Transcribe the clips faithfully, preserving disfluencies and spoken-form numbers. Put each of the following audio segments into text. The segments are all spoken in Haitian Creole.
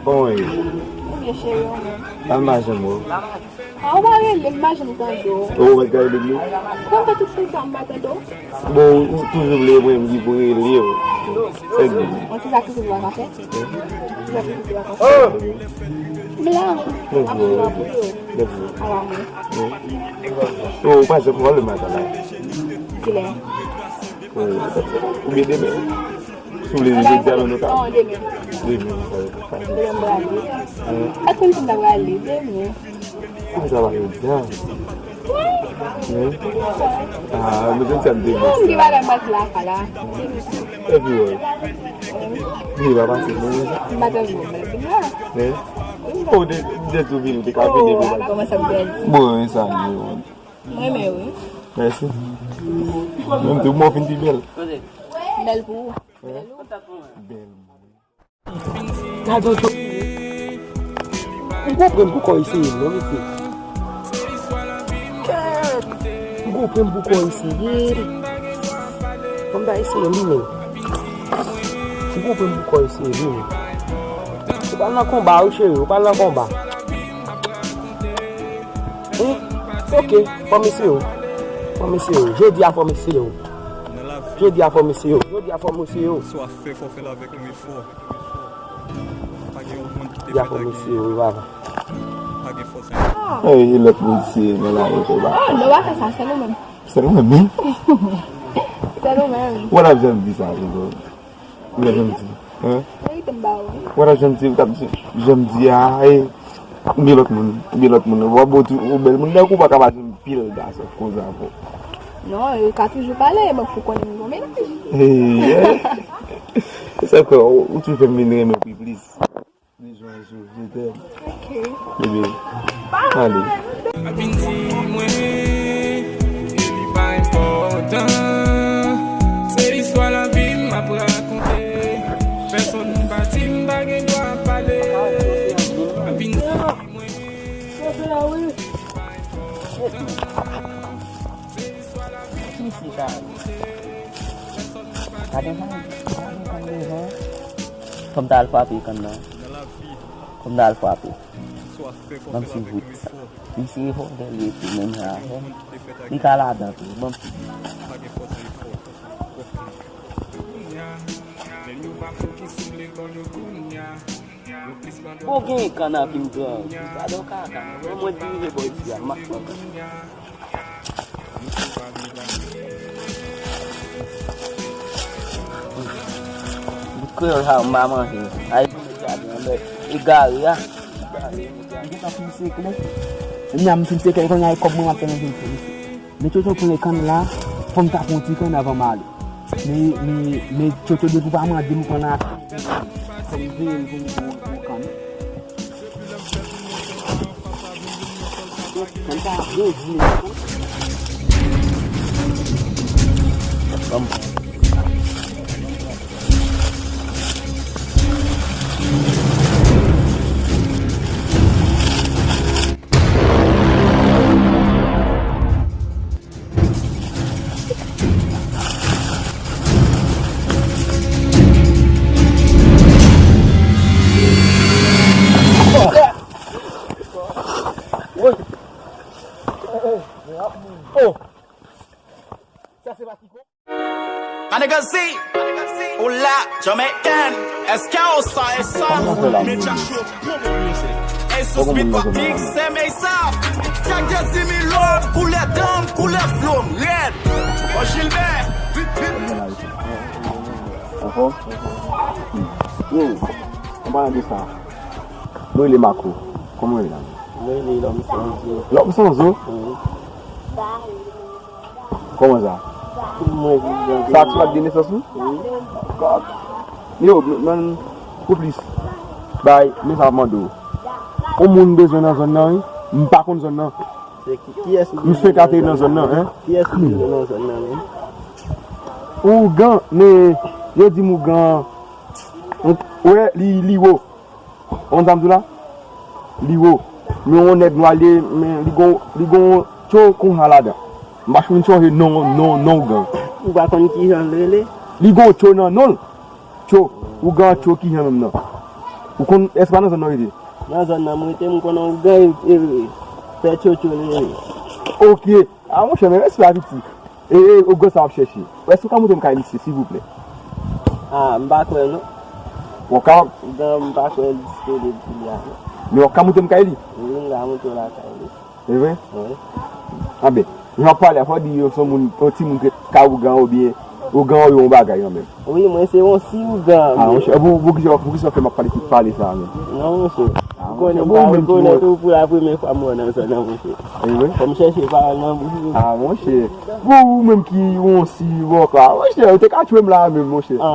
Oy. Ou byen cheri, ou menm? Al mache, bro. A, ou pa rele m, m pa janm tande w. Ou mèt ka rele m wi. Kòman fè tout tan sa m pa tande w? Bon, ou toujou vle mwen m ki pou rele w. Sèk di. Mwen se sa ki se vwa ka fè. Se sa ki se vwa ka fè. M la wi. Ap sou la pou yo. Ala mwen. Oh, ou pa janm vòlè maten la. Kilè? Oh, oubyen demen. Si w vle jodi a, men nou ka. Non, demen. Demen, ok. Demen m prale. Èske m fin ta prale? Demen. Kòman sa va, Linda? Wi. Wi? Ah, mwen te di sa m te bon. Ki bagay m pral di la fè la? Epi wè. Li pa pase bon, wi. M pa te bon, men vin la. Wi. Oh, de, de tou vin, te ka vin, oh, depi la. Kòman sa m pral di? Bon, e sa, li, wi. M renmen, wi. Mèsi. Menm tou, mwen fin pi bèl. Bèl pou ou. Wi. Bèl. Gade yon. M konprann poukò eseye l non, mesye. Kèt! M konprann poukò eseye l. Fò m ta eseye l wi, men. M konprann poukò eseye l wi, men. Ou pral nan konba wi, cheri, ou pral nan konba. Wi, ok, fò m eseye w. Fò m eseye w. Jodi a fò m eseye w. Jodi a fò m eseye w. Jodi a fò m eseye w. Sa w ap fè, fò w fè l avèk yon efò. Pa gen yon moun ki te fèt ak yon. Jodi a fò m eseye w, wi, papa. Pa gen fòs. Ey, lòt moun se nan lari, kòba. Ah, nou pa fè sa, se nou menm. Se nou menm, men. Se nou menm. Ou pa t ap janm di sa, tonton. Ou pa t ap janm di, hein? Verite m ba ou. Ou pa t ap janm di, ou t ap di, janm di a, e, oubyen lòt moun, oubyen lòt moun. W ap bon tou, ou bèl moun, nèg ou pa ka pa janm pil gason konsa, bon. Non, yo ka toujou pale, men pou konnen m gon mennaj. Hey, yeah. Se sa k fè, ou, ou toujou fè m vin renmen w pi plis. Bebe, ale. Ap vin di mwen, e li pa enpòtan. Se istwa lavi m ap rakonte. Pèsonn pa di m pa gen dwa pale. Ap vin di mwen, e li pa enpòtan. Ki se sa? Gade sa, gade sa devan. Fò m ta al frape kann nan. Fò m ta al frape. Ban m swiv wout sa. Li se vòlè li ye tou, menm jan avè m. Li ka ladan tou, ban m swiv. Bon, gen kann nan pi m pran. Gade yon kaka. Bon, mwen dirije bò isi a, m ap pran kann. Bout kreyòl sa yo m pa manje. Ay, egare a. M gentan fin sekle. Kounya m fin sekle, kounya e kòb mwen m ap tann vin fè mesye. Men Tchotcho pran kann la, fò m ta pran yon ti kann avan m ale. Men, men, men Tchotcho depi w pa mande m pran nan. Fò m veye m pou m pran yon kann. Sa se pa ti ko. My nigga Z, ou la, Jamaican, S K O sa, e sa. Media Show, promo music. Ey, sou speed pa mix, se Mesa. Chak Jezi milon, koulè danm, koulè flow m, red. Bon, Gilbert, vit, vit. Anfòm? Yo, ann pale de sa. Mwen rele Marco. Kòman w rele la? Mwen rele Lòm Sanzo. Lòm Sanzo? Wi. Kòman sa? Mwen vin grandi. Sa ak sou ak de nesans ou? Wi. Kòk. Yo, nan, pou plis bay, men sa m ap mande w. Yon moun bezwen nan zòn nan, wi. M pa konn zòn nan. Se ki, kiyès ou bezwen nan zòn nan? M fenk ateri nan zòn nan, en? Kiyès ou bezwen nan zòn nan, menm? Ougan, men yo di m ougan. Ou wè, li, li wo. Ou konn sa m di w la? Li wo. Men yon nèg nwa li ye, men li gon, li gon tcho konsa ladan. M pa fin sonje non, non, non ougan. Ou pa konn kijan l rele? Li gon tcho nan non l. Tcho. Ougan tcho kijan menm nan? Ou konn, èske pa nan zòn nan w rete? Nan zòn nan m rete, m konnen yon gran e, e, fè tchotcho li rele. Ok. A, monchè, men èske pa piti? E, e, o gwo sa w ap chèche. Èske w ka montre m kay misye, silvouplè? A, m pa kwè, non. W ka? Gran, m pa kwè l disponib kounye a, non. Men w ka montre m kay li? Wi, m ka montre w lakay li. Se vre? Wi. Anben, jan w ap pale a, fò w di yo se yon moun, yon timoun ki ka ougan oubyen ougan yo yon bagay kanmenm. Wi, mwen se yon si ougan. A, monchè, pou, pou kisa, pou kisa w fè m ap pale tout pale sa a menm? Non, monchè. A, ou konnen m pa rekonèt ou pou la premyè fwa m wè w nan zòn nan, monchè. E vre? Fò m chèche pawòl nan bouch ou. A, monchè. Pou ou menm ki yon si bòkò a, monchè, ou te ka tchwe m la a menm, monchè. A,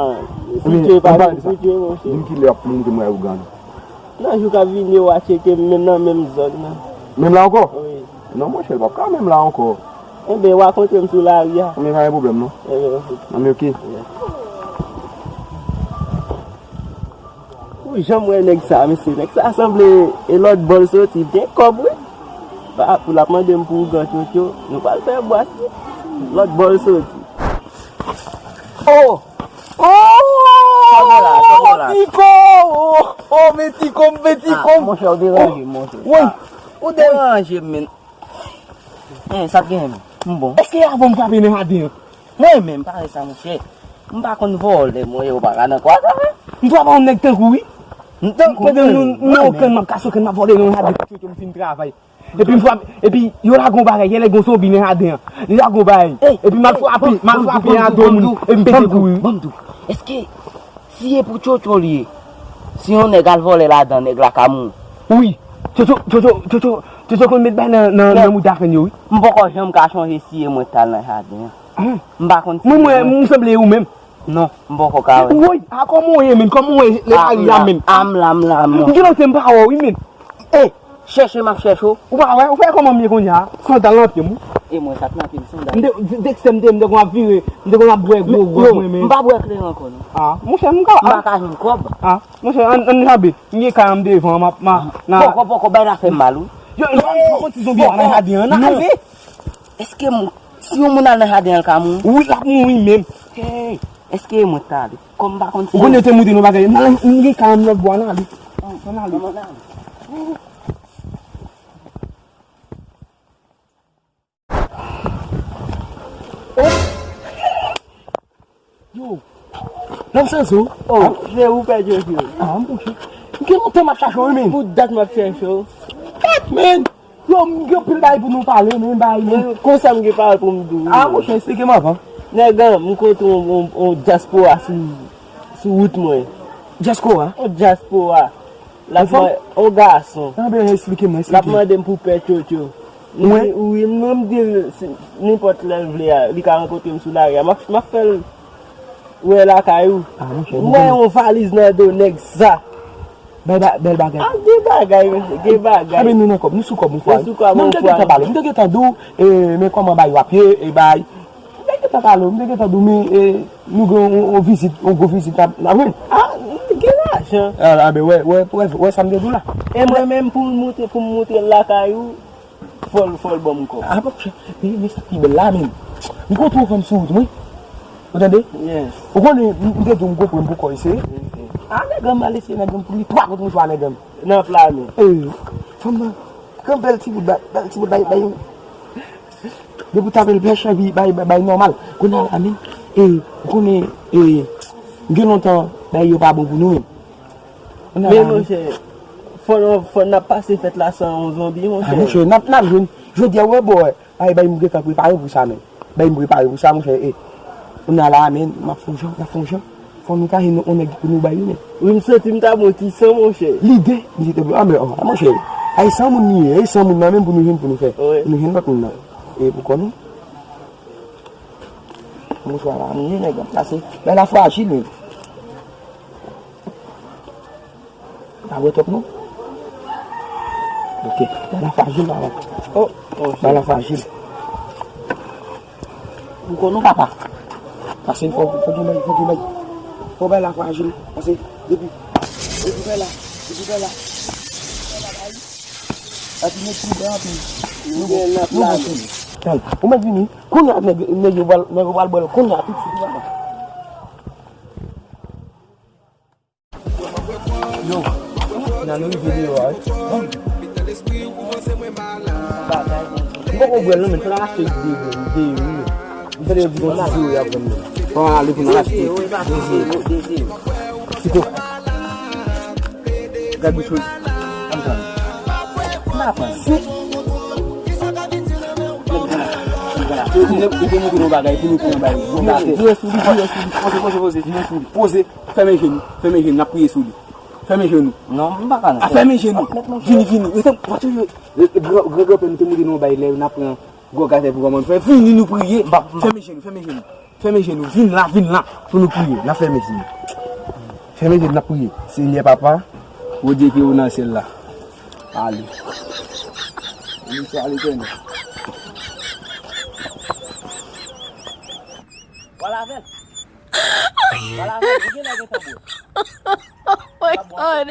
si tchwe pa vin pou tchwe, monchè. Di m kilè w ap montre m wè ougan. Nan jou k ap vini yo a tcheke m menm nan menm zòn nan. Menm la ankò? Wi. Non, monchè, l p ap ka menm la ankò. Enben, w a kontre m sou lari a. Enben, pa gen pwoblèm, non. Enben, ok. Enben, ok. Yeah. Ou janm wè nèg sa, mesye. Nèg sa sanble e lòt bò l soti. Gen kòb, wi. Ba, pou l ap mande m pou ougan tchotcho, nou pral fè bwat, wi. Lòt bò l soti. Oh! Oh! Sa w gen la, sa w gen la? Tiko! Oh, oh, men Tiko, men Tiko! Ah, monchè, ou deranje m, monchè. Woy! Ah, ou deranje m, men. Hein, sa t genyen, men? M bon. Èske avan m frape nan jaden an? Mwen menm, parèy sa, monchè. M pa konn vòlè, mwen, yo pa ka nan kwa sa, men. M twa pa yon nèg tankou, wi. M tankou, pandan nou, nou, mwen menm. Okenn m ap kase, okenn m ap vòlè nan jaden, m fin travay. Epi m frape, epi yo lage yon bagay, yè lè gon zonbi nan jaden an. Li lage yon bagay. Epi m al frape, m al frape a do moun, epi m pete kouri. Ban m di w, èske si e pou tchotcho li ye, si yon nèg al vòlè ladan, nèg la ka mouri? Wi. Tchotcho, tchotcho, tchotcho, tchotcho konn met bay nan, nan, nan mouda kann yo, wi. M poko janm ka chonje si e mwen t al nan jaden an. M pa konn si mwen, mwen, m sanble ou menm. Non, m poko ka wè. Woy, a kòman w ye, menm? Kòman w ye nan lari a, menm? A, m la, m la, m la. M gen lontan m pa wè w, wi, menm. E, chèche m ap chèche w. Ou pa wè, ou fè kòman m ye kounye a? Sandal nan pye m, wi. E mwen, sa t nan pye m, sandal. M te, dèkstè m te, m te konn ap vire, m te konn ap bwè gwo, gwo, mwen, men. M pa bwè kleren ankò, non. A, monchè, m ka. M pa ka jwenn kòb. A, monchè, ann, ann jabe. M gen kay an m devan, m ap, m a, nan. Poko, poko, bay la fè m mal, wi. Yo, yo, yo, konn ti zonbi a nan jaden an, nan ale. Èske m Si yon moun al nan jaden an, l ka mouri? Wi, l ap mouri menm. Hey, èske e mwen t ale? Kòm m pa konn si. Ou konnen yo te moute nou bagay. Nan, m gen kay an lòt bò, ann ale. Ann ale. Ann ale. Yo, nan sans ou? Oh, se ou pèdi yo, yo. Ah, m bouche. M gen lontan m ap chache w, wi, men. Pou dat m ap chèche w. Kat, men. Yo, m gen anpil bagay pou nou pale, men bagay, men. Konsa m gen pawòl pou m di w, wi. Ah, monchè, esplike m avan. Nèg an, m kontre yon, yon, yon dyaspora sou, sou wout mwen. Dyaspora? Yon dyaspora. L ap mande, yon gason. Anben, esplike m, esplike. L ap mande m pou pè tchotcho. Wi, wi, m, m di l, si, nenpòt lè l vle a, li ka rankontre m sou lari a. M ap, m ap fè l wè lakay ou. Ah, monchè, m wè yon valiz nan do nèg sa. Bèl ba-, bèl bagay. Ah, gen bagay, mesye, gen bagay. Anben, nou nan kòb, nou sou kòb yon fwa. Nou sou kòb yon fwa. Non, m te gentan pale w, m te gentan di w, e, men kòman bagay yo ap ye, e bagay. M te gentan pale w, m te gentan di w, men, e, nou gen yon, yon vizit, yon gwo vizit n ap, n ap jwenn. Ah, gen lajan. Ah, anben, wè, wè, wè, wè sa m te di w la. E mwen menm pou m montre, pou m montre l lakay ou, fò l, fò l ban m kòb. Ah, monchè, men, men sa ki bèl la, men. M kontre yon fanm sou wout mwen. Ou tande? Yes. Ou konnen, m, m te di w m konprann poukò l se. Ah, nèg an m al eseye nèg an pou li twa kout mouchwa nèg an. Nan pla men. Eh, fanm nan, gen bèl ti bout bay, bèl ti bout bay, bay. Depi w tape l byen chan, bay, bay, bay nòmal. Kounye a la, men, eh, ou konnen, eh, gen lontan, bay yo pa bon pou nou, men. Men, monchè, fò n, fò n ap pase fèt la san yon zonbi, monchè. Ah, monchè, n ap, n ap jwenn. Jodi a, wè, bò, bay, bay, m gentan prepare pou sa, men. Bay, m prepare pou sa, monchè, e. Kounye a la, men, m ap fè yon jan, m ap fè yon jan. Fò nou kache yon nèg pou nou bay, wi, men. Wi, m santi m ta bon ti san, monchè. Lide, m di, ah, men, oh, monchè, ay san moun li ye, e san moun nan menm pou nou jwenn, pou nou fè. Wi. Pou nou jwenn lòt moun nan. E pou kò nou. Mouchwa la, mwen, nèg ap pase. Bay la frajil, men. Pa bwè twòp, non. Ok. Bay la frajil la, la. Oh, oh, bay la frajil. Ou konn ou papa. Pase fò, fò gen bay, fò gen bay. Fò bay la frajil. Pase, depi, depi bay la, depi bay la. Epi nou pi bè anpil. Nou gen nan plan. Tann, ou mèt vini. Kounye a, nèg, nèg yo pral, nèg yo pral bwè l kounye a, tout swit, wi, papa. Yo, Nan nou rive deyò a, wi. M poko bwè l non, men fò n al achte de, de, de, wi. M tande yo di gon ti diri y ap vann nan. Fò n ale pou n al achte de, de. Pito. Gad bouch ou. Ann pran. M pa pran. Si. Yo te montre nou bagay pou nou pran bay. Yo sou li, yo sou li. Poze, poze, poze. Yo sou li. Poze. Fèmen je nou. Fèmen je nou. N ap priye sou li. Fèmen je nou. Non, m pa ka non. A, fèmen je nou. Vini, vini. Yo te, gran, gran, granpè nou te montre nou bagay lè n ap pran gwo gazè pou kòmann fè. Vini nou priye. Fèmen je nou, fèmen je nou. Fèmen je nou. Vin la, vin la. Pou nou priye. N ap fèmen je nou. Fèmen je nou, n ap priye. Senyè papa, Bondye ki ou nan syèl la. Ale. Beni swa Letènèl. Wala avè l. Wala avè l. Ou gen lè gen tanbou. Oh my God.